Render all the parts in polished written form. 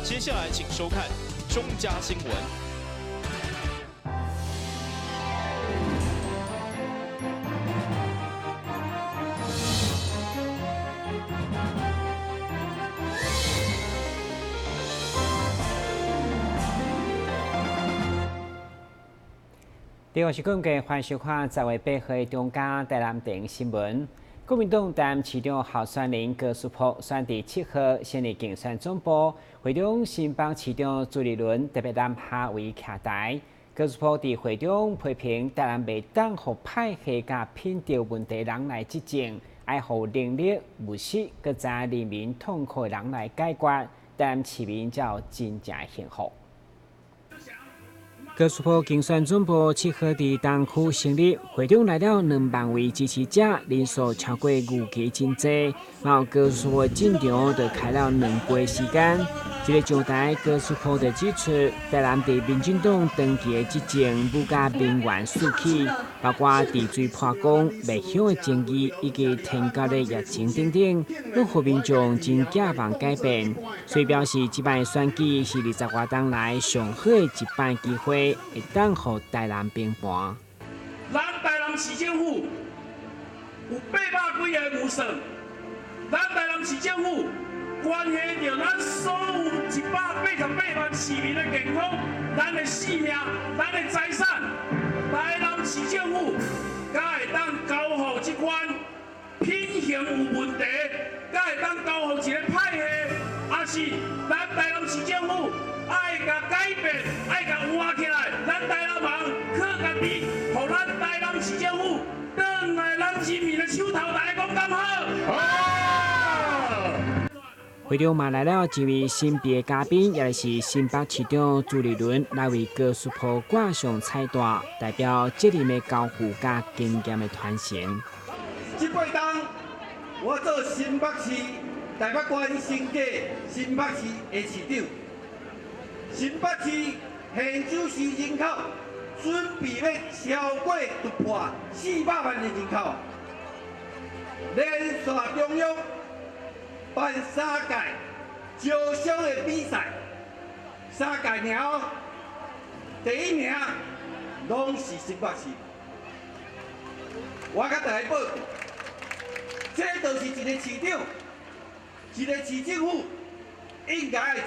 接下來請收看中嘉新聞。另外是今日欢迎收看10月8號的中嘉台南電新聞。國民黨台南市長候選人高淑波選佇7號成立競選總部，會中新北市長朱立倫特別南下為徛台。高淑波佇會中批評台南袂當予派系佮品德問題人來執政，愛予能力、務實、閣知影人民痛苦的人來解決，台南市民才有真正幸福。高淑波競選總部7號佇東區成立，會中來了2萬位支持者，人數超過預期真濟。嘛有高淑波進場就開了2倍時間。這个上台，高淑波就指出，台南佇民進黨長期的執政，武甲民怨四起，包括治水破功、麥鄉的爭議以及天鴿的疫情等等，攏予民眾真寄望改變。所以表示，這擺選舉是20外冬來上好的一擺機會，會當予台南平盤。咱台南市政府有800幾个預算，咱台南市政府關係著咱所有188萬市民的健康、咱的性命、咱的財產。台南市政府才會當交予這款品行有問題，才會當交予一个派系，抑是咱台南市政府愛共改變，愛共換起來，咱台南人靠家己，予咱台南市政府轉來咱人民的手頭，大家講敢好？會中嘛來了一位神秘的嘉賓，也就是新北市長朱立倫來為高淑波掛上彩帶，代表責任的交付佮經驗的傳承。這擺冬，我做新北市台北縣新界新北市的市長。新北市現州市人口準備欲超過突破400萬的人口，連續中央辦三屆招商的比賽，三屆爾後，第一名攏是新北市。我共大家報告，這就是一个市長、一个市政府應該愛做。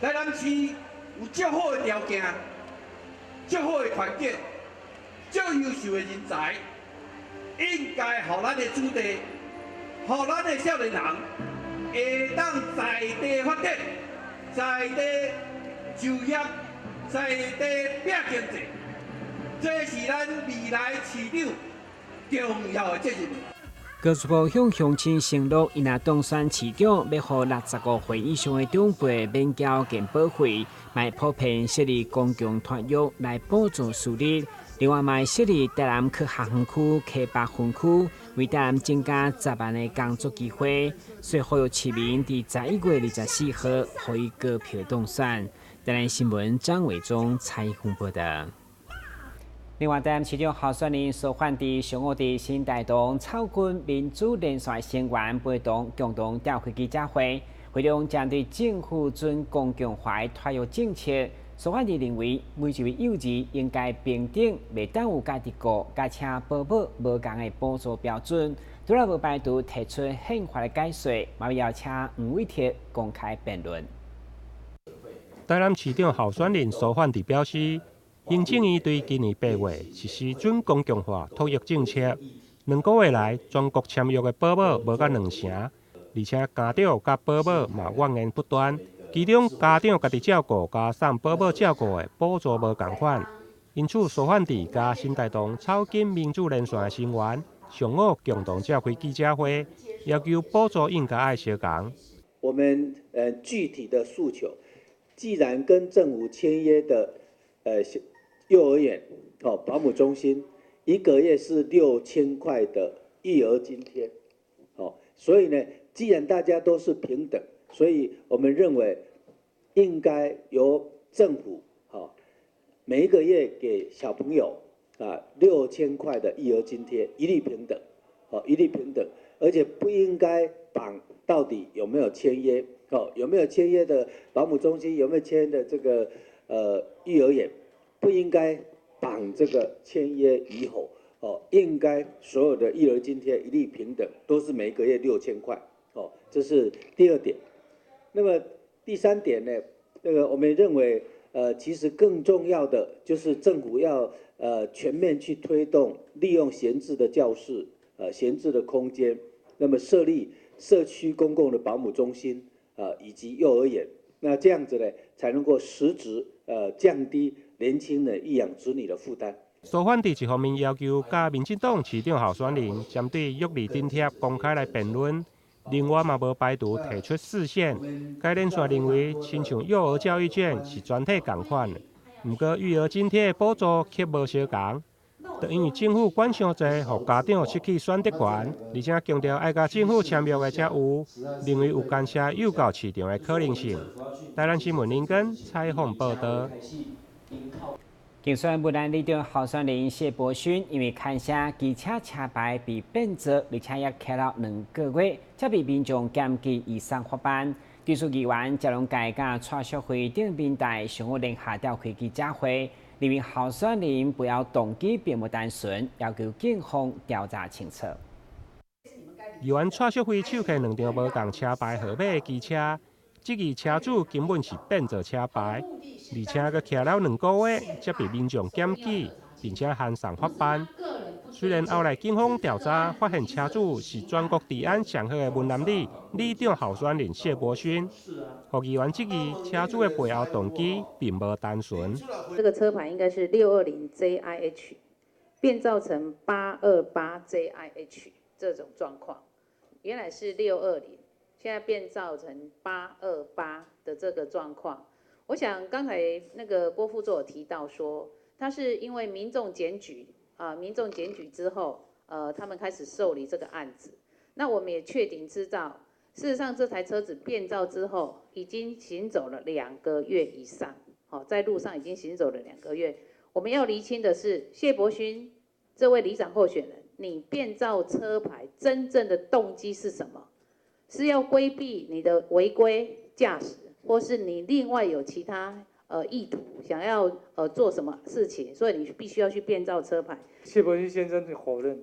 台南市有足好的條件、足好的環境、足優秀的人才，應該予咱的子弟、予咱的少年人會當在地發展、在地就業、在地拼經濟，這是咱未來市長重要的責任。高淑波向鄉親承諾，伊若當選市長，欲予65歲以上的長輩免繳健保費，嘛會普遍設立公共托育來補助私立。另外，嘛會設立台南科學園區溪北分區，為台南增加10萬个工作機會。所以呼籲市民佇11月24號，予伊高票當選。台南新聞張偉忠採訪報道。另外，台南市長候選人蘇煥佇上午佇新大同草根民主連線成員陪同共同召開記者會，會中針對政府準公共化的托育政策，蘇煥智認為每一位幼兒應該平等，袂當有家己顧，佮請保姆無仝的補助標準，除了無排除提出憲法的解說，嘛邀請黃偉哲公開辯論。台南市長候選人蘇煥智表示，行政院對今年8月實施準公共化托育政策，2個月來全國簽約的保姆無到2成，而且家長佮保姆嘛怨言不斷。其中家長家己照顧佮送保姆照顧的補助無仝款，因此蘇煥智佮新大同草根民主連線的成員上午共同召開記者會，要求補助應該愛相仝。我們具體的訴求，既然跟政府簽約的幼兒園哦保姆中心，一個月是6000塊的育兒津貼，哦，所以呢，既然大家都是平等，所以我們認為應該由政府每一個月給小朋友啊6000塊的育兒津貼，一律平等，一律平等，而且不應該綁到底有沒有簽約，哦，有沒有簽約的保姆中心？有沒有簽的這個育兒園？不應該綁這個簽約與否，哦，應該所有的育兒津貼一律平等，都是每個月6000塊，哦，這是第二點。那麼第三點呢？這個我們認為，其實更重要的就是政府要全面去推動利用閒置的教室、閒置的空間，那麼設立社區公共的保姆中心，以及幼兒園，那這樣子呢，才能夠實質降低年輕人育養子女的負擔。蘇煥佇一方面要求佮民進黨市長候選人針對育兒津貼公開來辯論，另外嘛無排除提出釋憲。該連線認為，親像幼兒教育券是全體仝款，毋過育兒津貼的補助卻無相仝。就因為政府管傷濟，予家長失去選擇權，而且強調愛佮政府簽約的才有，認為有干涉幼教市場的可能性。台南新聞林根採訪報導。競選文南里長候選人謝伯勳，因為牽涉機車車牌被變造，而且也徛了2個月，才被民眾檢舉移送法辦。技術議員謝龍介佮蔡淑慧等民代上午聯合召開記者會，認為候選人背後動機並無單純，要求警方調查清楚。議員蔡淑慧手提兩張無仝車牌號碼的機車，質疑車主根本是變造車牌，而且閣徛了2個月，才被民眾檢舉，並且函送法辦。雖然後來警方調查發現車主是全國治安上好的文南里里長候選人謝伯勳，予議員質疑車主的背後動機並無單純。這個車牌應該是620 JIH，變造成828 JIH 這種狀況，原來是620，現在變造成828的這個狀況。我想剛才那個郭副座有提到說，他是因為民眾檢舉啊，民眾檢舉之後，他們開始受理這個案子。那我們也確定知道，事實上這台車子變造之後，已經行走了兩個月以上，好，在路上已經行走了兩個月。我們要釐清的是，謝伯勳這位里長候選人，你變造車牌真正的動機是什麼？是要規避你的違規駕駛，或是你另外有其他意圖，想要做什麼事情，所以你必須要去變造車牌。謝伯勳先生否認，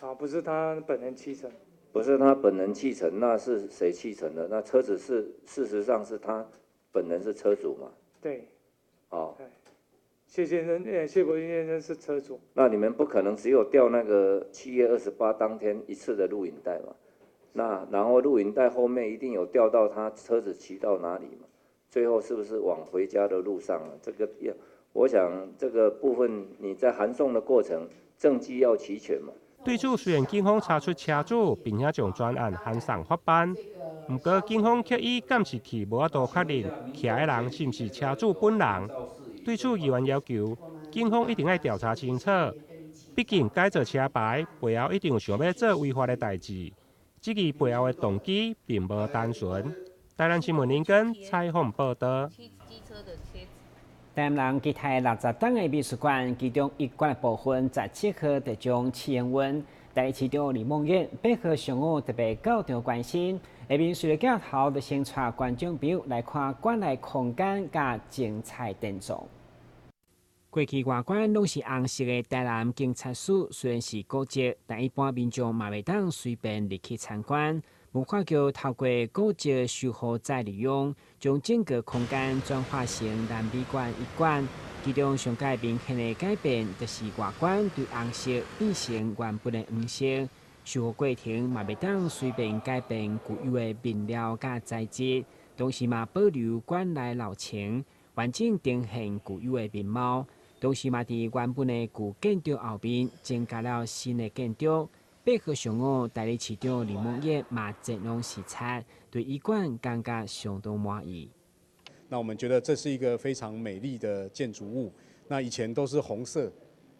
啊，不是他本人砌成。不是他本人砌成，那是誰砌成的？那車子是事實上是他本人是車主嘛？對。哦。謝先生，謝伯勳先生是車主。那你們不可能只有調那個7月28當天一次的錄影帶嘛？那然後錄影帶後面一定有調到他車子騎到哪裡嘛？最後是不是往回家的路上了？這個要，我想這個部分你在函送的過程，證據要齊全嘛。對此，雖然警方查出車主，並且將專案函送法辦，毋過警方卻以監視器無法度確認騎的人是毋是車主本人。對此，議員要求警方一定愛調查清楚，畢竟改造車牌背後一定有想欲做違法的代誌，質疑背後的動機並無單純。台南新聞林根採訪報導。台南人期待60棟的美術館，其中一館的部分17號就將試營運。台市長李孟諺8號上午特別到場關心，下面隨著鏡頭就先帶觀眾朋友來看館內空間佮精彩展裝。過去外觀攏是紅色的台南警察署，雖然是古蹟，但一般民眾嘛袂當隨便入去參觀。文化局透過古蹟修復再利用，將整個空間轉化成南美館一館。其中上蓋明顯的改變，就是外觀對紅色變成原本的黃色。修復過程嘛袂當隨便改變舊有的面料佮材質，同時嘛保留館內樓層，完整呈現舊有的面貌。同時嘛佇原本的舊建築後面增加了新的建築。8號上午，代理市長李孟諺嘛前往視察，對伊館感覺相當滿意。那我們覺得這是一個非常美麗的建築物。那以前都是紅色，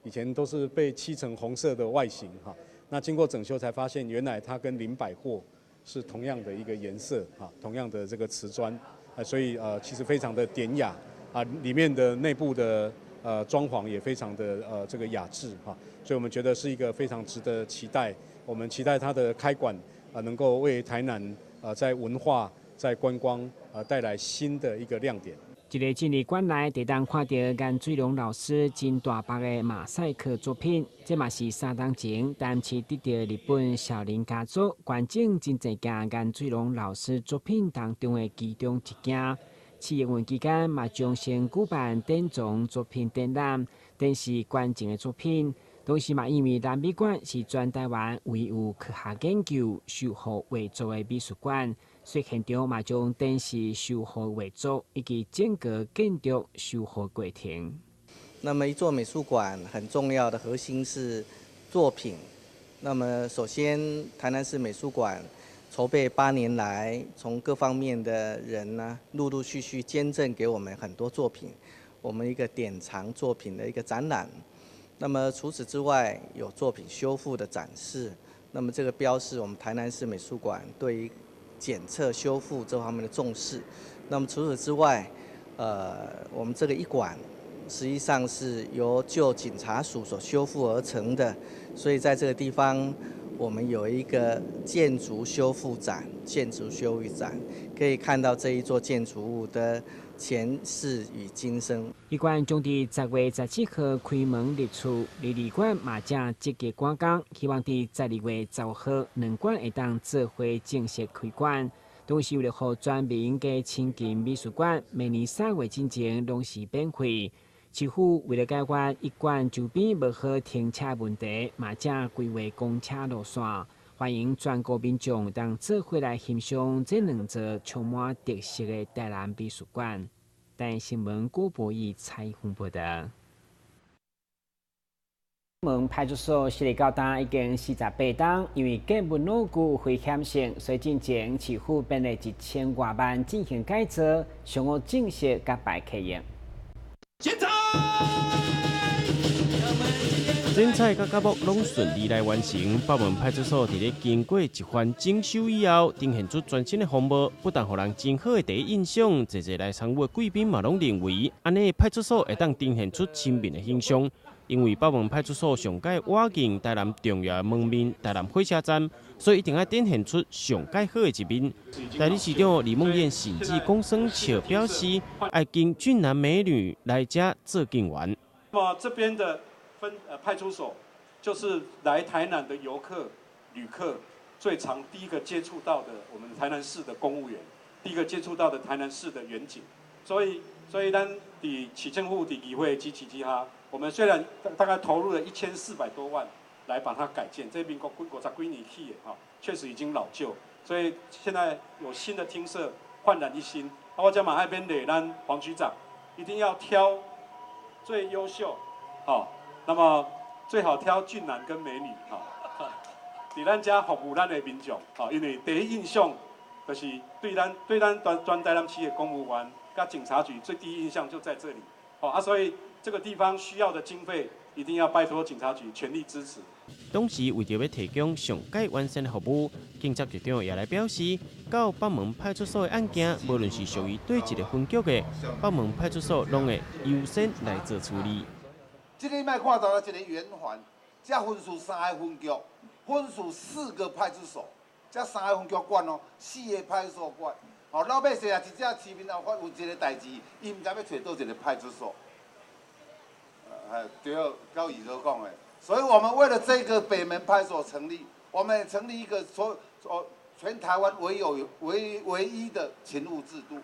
以前都是被漆成紅色的外形哈。那經過整修才發現，原來它跟林百貨是同樣的一個顏色哈，同樣的這個瓷磚啊，所以其實非常的典雅啊，裡面的內部的裝潢也非常的這個雅致哈，所以我們覺得是一個非常值得期待。我們期待它的開館啊，能夠為台南在文化在觀光帶來新的一個亮點。一个進入館內，就當看著顏水龍老師真大幅的馬賽克作品，這嘛是3冬前台南市得著日本小林家族捐贈真濟件顏水龍老師作品當中的其中一件。試營運期間嘛，將先舉辦典藏作品展覽，展示捐贈的作品。同時嘛，因為南美館是全台灣唯有科學研究修復畫作的美術館，所以現場嘛將展示修復畫作以及整個建築修復過程。那麼一座美術館很重要的核心是作品。那麼首先，台南市美術館籌備8年來，從各方面的人呢，陸陸續續捐贈給我們很多作品，我們一個典藏作品的一個展覽。那麼除此之外，有作品修復的展示。那麼這個標示我們台南市美術館對於檢測修復這方面的重視。那麼除此之外，我們這個一館實際上是由舊警察署所修復而成的，所以在這個地方，我們有一個建築修復展，建築修復展可以看到這一座建築物的前世與今生。伊館將佇10月17號開門入厝，而二館嘛正積極趕工，希望佇12月15號兩館會當做伙正式開館。同時為了予全民加親近美術館，明年3月進前攏是免費。市府為了解決伊館周邊無好停車問題，嘛正規劃公車路線，歡迎全國民眾當做伙來欣賞這兩座充滿特色的台南美術館。台新聞郭博義採訪報導。門派出所設立到今已經48冬，因為建物老舊危險性，所以進前市府編列1000外萬進行改造，上午正式揭牌啟用。精彩！剪彩佮節目攏順利來完成。北門派出所佇咧經過一番整修以後，呈現出全新的風貌，不但予人真好的第一印象，濟濟來參與的貴賓嘛攏認為，按呢派出所會當呈現出親民的形象。因為北門派出所上蓋倚近台南重要的門面台南火車站，所以一定愛展現出上蓋好的一面。代理市長李孟諺甚至講耍笑表示，愛請俊男美女來遮做警員。那麼這邊的分派出所，就是來台南的遊客、旅客最常第一個接觸到的，我們台南市的公務員，第一個接觸到的台南市的員警。所以咱佇市政府佇議會支持之下，我們雖然大概投入了1400多萬來把它改建，這民國幾50幾年起的哈，確實已經老舊，所以現在有新的廳舍，煥然一新。我這嘛愛勉勵咱黃局長，一定要挑最優秀，好，那麼最好挑俊男跟美女，哈，佇咱遮服務咱的民眾，吼，因為第一印象就是對咱全台南市的公務員佮警察局最第一印象就在這裡，好啊，所以這個地方需要的經費，一定要拜託警察局全力支持。同時為著欲提供上蓋完善的服務，警察局長也來表示，到北門派出所的案件，無論是屬於佗一个分局的，北門派出所攏會優先來做處理。這个莫看著一个圓環，這分屬三个分局，分屬四個派出所，這三个分局管哦，四个派出所管。哦，老百姓啊，一隻市民啊，發有一个代誌，伊毋知欲揣佗一个派出所。對，高宇所講的，所以我們為了這個北門派出所成立，我們成立一個所哦全台灣唯有唯唯一的勤務制度。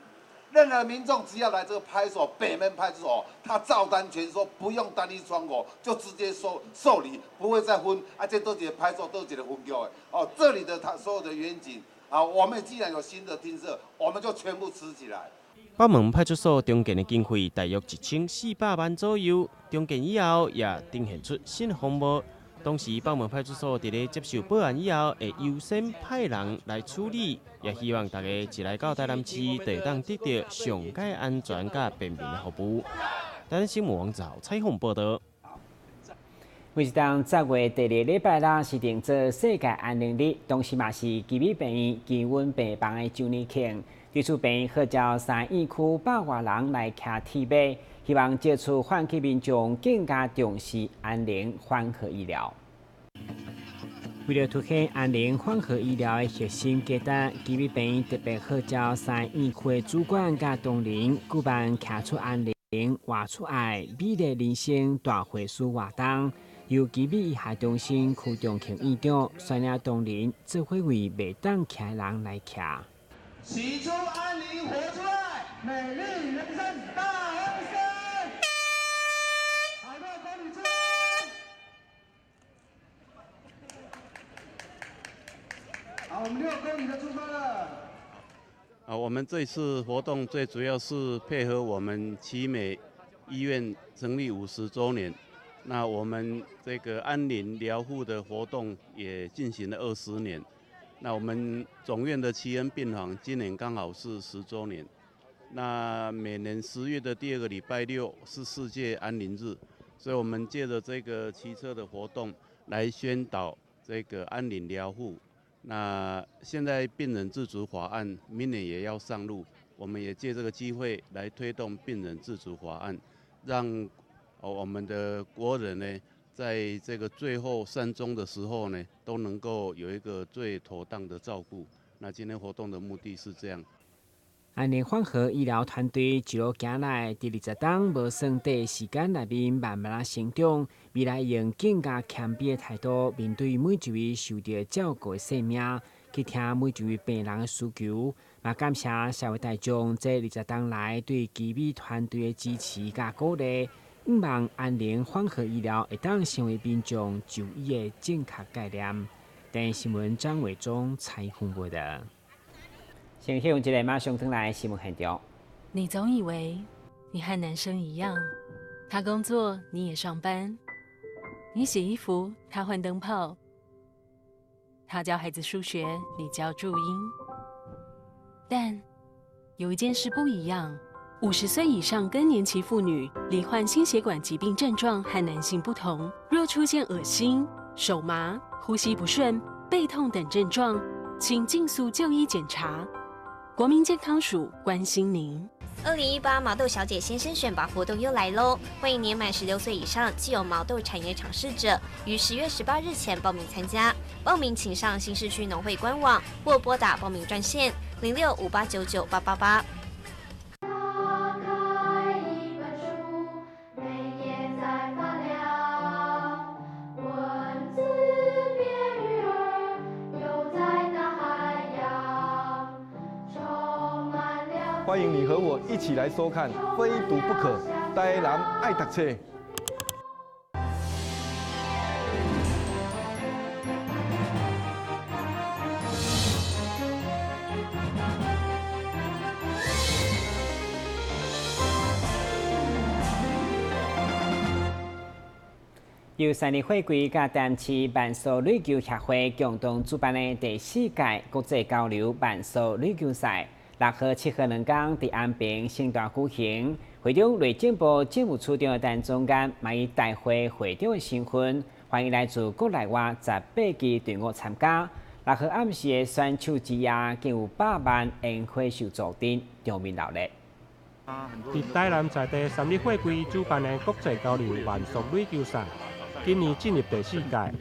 任何民眾只要來這個派出所，北門派出所，他照單全收，不用單一窗口，就直接受理，不會再分啊，這佗一个派出所，佗一个分局的。哦，這裡的他所有的員警，啊，我們既然有新的廳舍，我們就全部吃起來。北門派出所重建的經費大約1400萬左右，重建以後也呈現出新風貌。同時，北門派出所佇咧接受報案以後，會優先派人來處理，也希望大家一來到台南市，就會當得著上蓋安全佮便民的服務。台南新聞網站採訪報導。每一冬10月第二禮拜六是定做世界安寧日，同時嘛是奇美病院維穩病房的周年慶。這次病院號召三院區100外人來騎鐵馬，希望藉此喚起民眾更加重視安寧緩和醫療。為了凸顯安寧緩和醫療的核心價值，奇美病院特別號召三院區的主管佮同仁舉辦騎出安寧、活出愛、美麗人生大會師活動，由奇美醫學中心區中慶院長率領同仁做伙為袂當騎的人來騎。騎出安寧，活出愛，美麗人生大亨森。海報公里出。好，我們6公里就出發了。啊，我們這次活動最主要是配合我們奇美醫院成立50週年，那我們這個安寧療護的活動也進行了20年。那我們總院的奇恩病房今年剛好是10週年。那每年10月的第2個禮拜六是世界安寧日，所以我們借着這個騎車的活動來宣導這個安寧療護。那現在病人自主法案明年也要上路，我們也借這個機會來推動病人自主法案，讓我們的國人呢，在這個最後善終的時候呢，都能夠有一個最妥當的照顧。那今天活動的目的是這樣。安寧緩和醫療團隊一路行來，佇20冬無算短時間內面慢慢仔成長，未來用更加謙卑的態度面對每一位受著照顧的生命，去聽每一位病人的需求，嘛感謝社會大眾這20冬來對奇美團隊的支持佮鼓勵，向望安寧緩和醫療會當成為民眾就醫的正確概念。電視新聞張偉忠採訪報道。先去用一個馬上轉來新聞現場。你總以為你和男生一樣，他工作你也上班，你洗衣服他換燈泡，他教孩子數學你教注音。但有一件事不一樣：50歲以上更年期婦女罹患心血管疾病症狀和男性不同，若出現噁心、手麻、呼吸不順、背痛等症狀，請盡速就醫檢查。國民健康署關心您。2018毛豆小姐先生選拔活動又來嘍！歡迎年滿16歲以上、具有毛豆產業嘗試者，於10月18日前報名參加。報名請上新市區農會官網或撥打報名專線0658998888。歡迎你和我一起來收看《非讀不可》，台南愛讀冊。由三立貨櫃佮台南市慢速壘球協會共同主辦的第4屆國際交流慢速壘球賽。6號、7號兩天佇安平盛大舉行，會長內政部政務處長陳宗彥嘛以大會會長的身份，歡迎來自國內外18支隊伍參加。6號暗時的選手之夜，共有100萬煙火秀助陣，場面鬧熱。佇台南在地三立貨櫃主辦的國際交流慢速壘球賽，今年進入第4屆，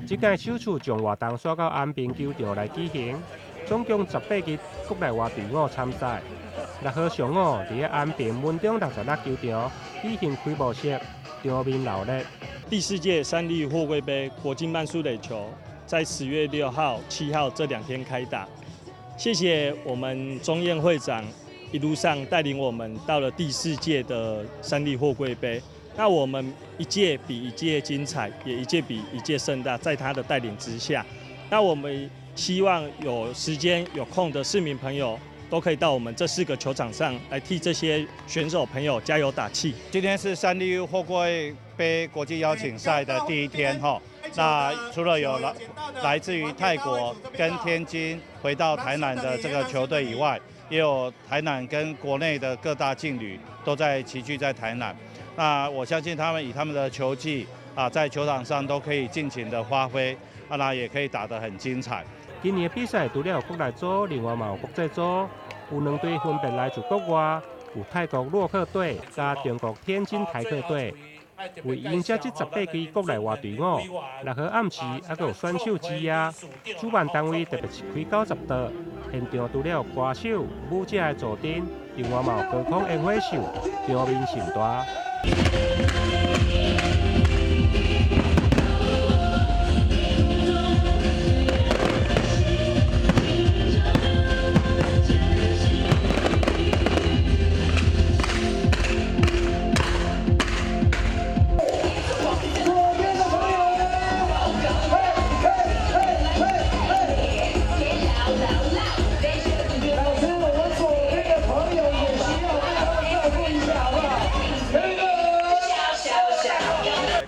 這屆首次將活動徙到安平球場來舉行。總共18支國內外隊伍參賽。6號上午，佇咧安平文中66球場舉行開幕式，場面鬧熱。第4屆三立貨櫃盃國際慢速壘球在10月6號、7號這兩天開打。謝謝我們鍾燕會長一路上帶領我們到了第4屆的三立貨櫃盃。那我們一屆比一屆精彩，也一屆比一屆盛大，在他的帶領之下，那我們希望有時間有空的市民朋友都可以到我們這4個球場上來替這些選手朋友加油打氣。今天是三立貨櫃盃國際邀請賽的第一天哈，那除了有來自於泰國跟天津回到台南的這個球隊以外，也有台南跟國內的各大勁旅都在齊聚在台南。那我相信他們以他們的球技啊，在球場上都可以盡情的發揮，啊，那也可以打得很精彩。今年的比賽除了有國內組，另外嘛有國際組，有2隊分別來自國外，有泰國洛克隊佮中國天津台客隊。為迎接這18支國內外隊伍，6號暗時猶閣有選手之夜，主辦單位特別是開90桌，現場除了歌手、舞者的助陣，另外嘛有高空煙火秀，場面甚大。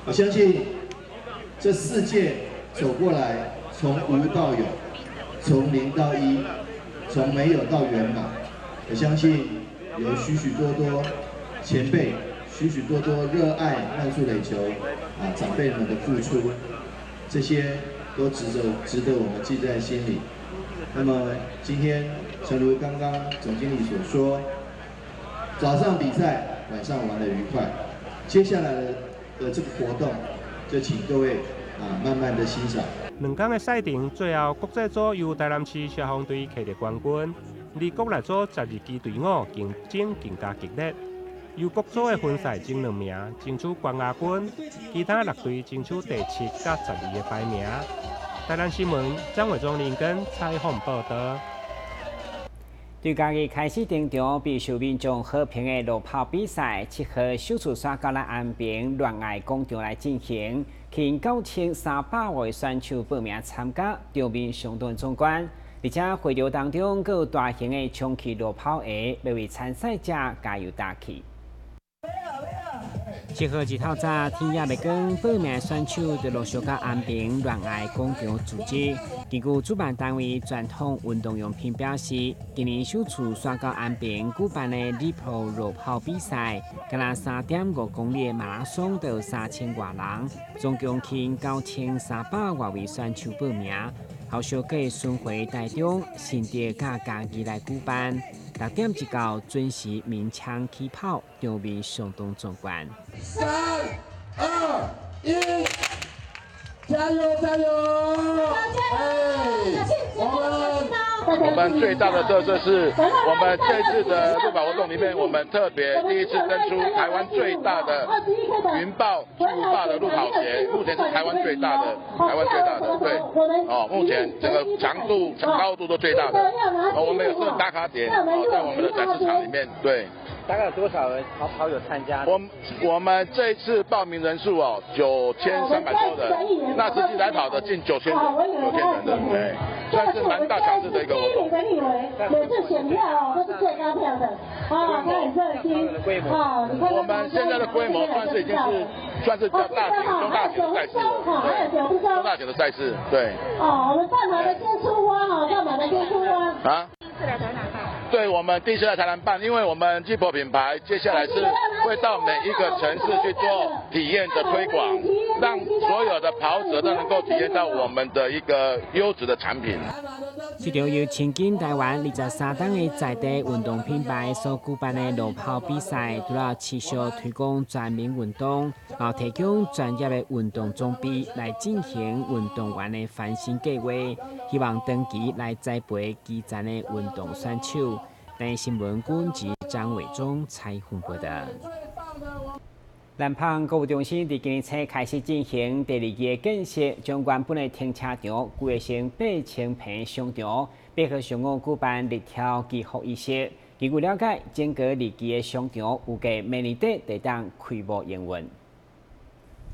我相信這4屆走過來，從無到有，從0到1，從沒有到圓滿。我相信有許許多多前輩，許許多多熱愛慢速壘球啊長輩們的付出，這些都值得我們記在心裡。那麼今天，誠如剛剛總經理所說，早上比賽，晚上玩得愉快。接下來的這個活動，就請各位慢慢的欣賞。兩天的賽程，最後國際組由台南市消防隊獲得冠軍，而國內組12支隊伍競爭更加激烈。由國組的分賽前2名爭取冠亞軍，其他6隊爭取第7佮12個排名。台南新聞張偉忠、林根採訪報道。對家己開始登場，備受民眾好評的路跑比賽，7號首次徙到咱安平戀愛廣場來進行，吸引9300位選手報名參加，場面相當壯觀。而且會場當中，閣有大型的充氣路跑鞋，欲為參賽者加油打氣。7號日透早，天也未光，報名選手就陸續到安平戀愛廣場組織。根據主辦單位傳統運動用品表示，今年首次徙到安平舉辦的 LIPO 路跑比賽，敢若3.5公里的馬拉松就有3000外人，總共吸引9300外位選手報名。後續閣巡迴台中、新竹佮嘉義來舉辦。6點一到，準時鳴槍起跑，場面相當壯觀。3、2、1，加油加油！我們最大的特色是我們這次的路跑活動裡面，我們特別第一次登出台灣最大的雲豹巨無霸的路跑鞋，目前是台灣最大的，台灣最大的，對，哦，目前整個長度、高度都最大的。哦，我們有設打卡點，哦，在我們的展示場裡面，對。大概有多少人跑友參加？我們這一次報名人數哦，9300多人，那實際來跑的近9000人，9000人的，對，算是蠻大場次的一個活動。每次選票哦都是最高票的，哦，他很熱心，哦，我們現在的規模算是已經是算是較大型、中大型的賽事了，對，中大型的賽事，對。哦，我們上馬的先出發哦，上馬的先出發。啊？第一次來台南辦。對，我們第一次來台南辦，因為我們 ZIPO 品牌接下來是會到每一個城市去做體驗的推廣，讓所有的跑者都能夠體驗到我們的一個優質的產品。這場由千金台灣23檔的在地運動品牌所舉辦的路跑比賽，除了持續推廣全民運動，也提供專業的運動裝備來進行運動員的翻身計劃，希望長期來栽培基層的運動選手。台新聞軍及張偉忠採訪報道。南方購物中心佇今年初開始進行第2期的建設，將原本的停車場規劃成8000坪商場，8號上午舉辦立挑祈福儀式。根據了解，整個2期的商場預計明年底就當開幕營運。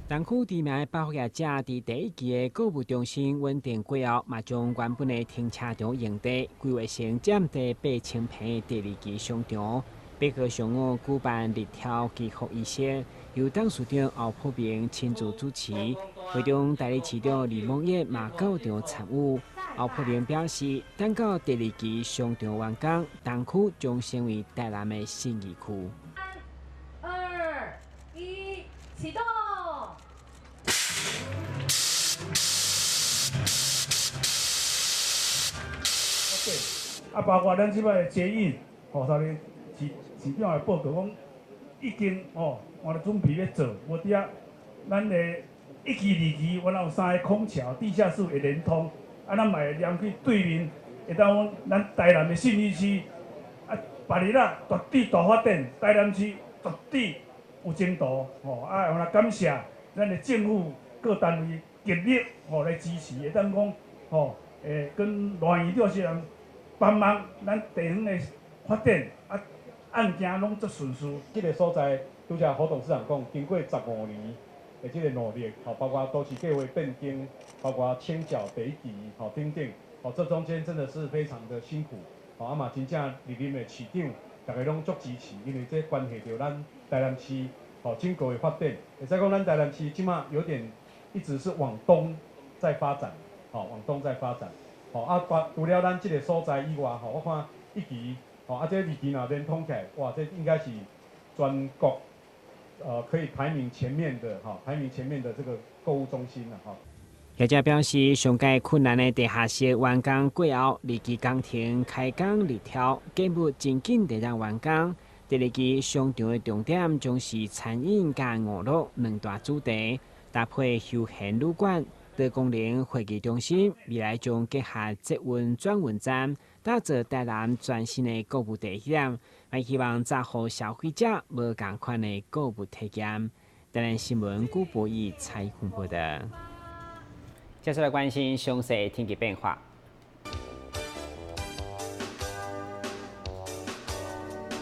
東區知名的百貨業者佇第1期的購物中心穩定過後，嘛將原本的停車場用地規劃成佔地8000坪的第2期商場。8號上午舉辦立挑祈福儀式，由董事長歐普明親自主持。會中代理市長李孟業嘛到場參與。歐普明表示，等到第2期商場完工，東區將成為台南的信義區。3、2、1，啟動！對，啊，包括咱這擺的捷運，吼，啥物市長來報告講，已經哦，我咧準備咧做，無佇遐，咱的一期、二期，原來有三个孔橋，地下室會連通，啊，咱嘛會連去對面，會當講咱台南的信義區，啊，別日啦，絕對大發展，台南市絕對有前途，吼，啊，我來感謝咱的政府各單位極力吼來支持，會當講吼，跟賴院長是人幫忙，咱地方的發展啊。案件攏足順遂。這个所在，拄才侯董事長講，經過15年的這个努力，吼，包括都市計劃變更，包括清繳第一期，吼等等，吼，這中間真的是非常的辛苦，吼，啊嘛真正歷任的市長，大家攏足支持，因為這關係著咱台南市，吼整個的發展。會使講咱台南市這馬有點一直是往東在發展，吼，往東在發展，吼啊，除了咱這个所在以外，吼，我看一期。哦，啊，這二期若連通起來，哇，這應該是全國，可以排名前面的，哈，排名前面的這個購物中心啦，哈。業者表示，上蓋困難的地下室完工過後，二期工程開工日條，建物真緊就當完工。第二期商場的重點將是餐飲佮娛樂兩大主題，搭配休閒旅館、多功能會議中心，未來將結合捷運轉運站。打造台南全新的購物地點，也希望造予消費者無仝款的購物體驗。台南新聞古博義採訪報道。接下來關心詳細天氣變化。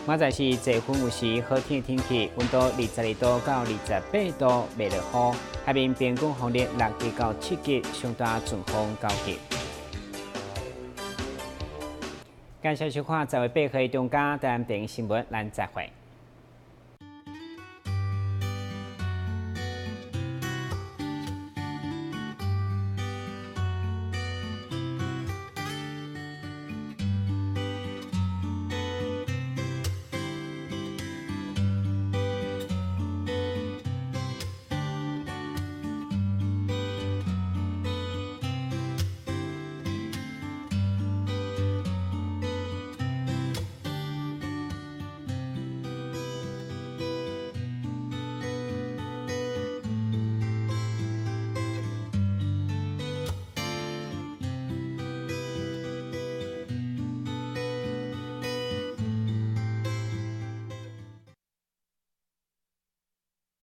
現在是坐雲有時好天的天氣，溫度22度到28度，袂落雨。海面平均風力6級到7級，上大陣風9級。感謝收看《十月8號中嘉台南電視新聞》，咱再會。